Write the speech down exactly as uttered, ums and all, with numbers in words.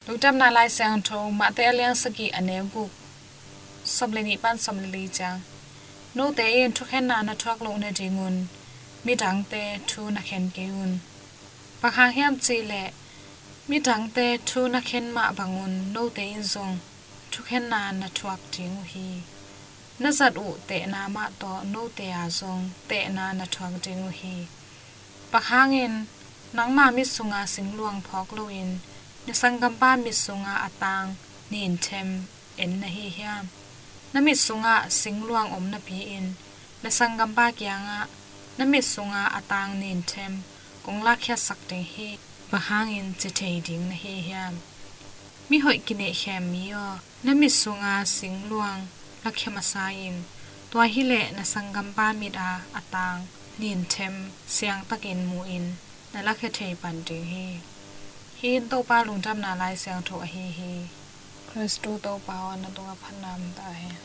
Lungdamna Lai Siangtho, Mate a lian sagih, a neu guk, sawm le nih pan sawm le li ciang. Note in thukhenna na thuak loh nadingun midangte thu na khen kei un. Bang hang hiam cih leh midangte thu na khen mah bangun note in zong thukhenna na thuak ding uh hi. Na zat uh tehna mah tawh note a zong tehna na thuak ding uh hi. Bang hangin nangma mit sunga singluang phawk loin na sanggampa mit sunga a tang ninthem en na hi hiam? Na mit sungah singluang om napi-in na sanggampa kiangah na mit sunga a tang ninthem kong lakkhiatsak ding hi, bang hangin ci thei ding na hi hiam? Mihoih kineihkhem mi aw, na mit sunga singluang lakhia masa in, tua hileh na sanggampa mit a a tang ninthem siangtakin mu-in na lakhia thei pan ding hi. Hih in Topa Lungdamna Lai Siangtho ahi hi. Khristu Topa aw, na tungah phatna om ta hen.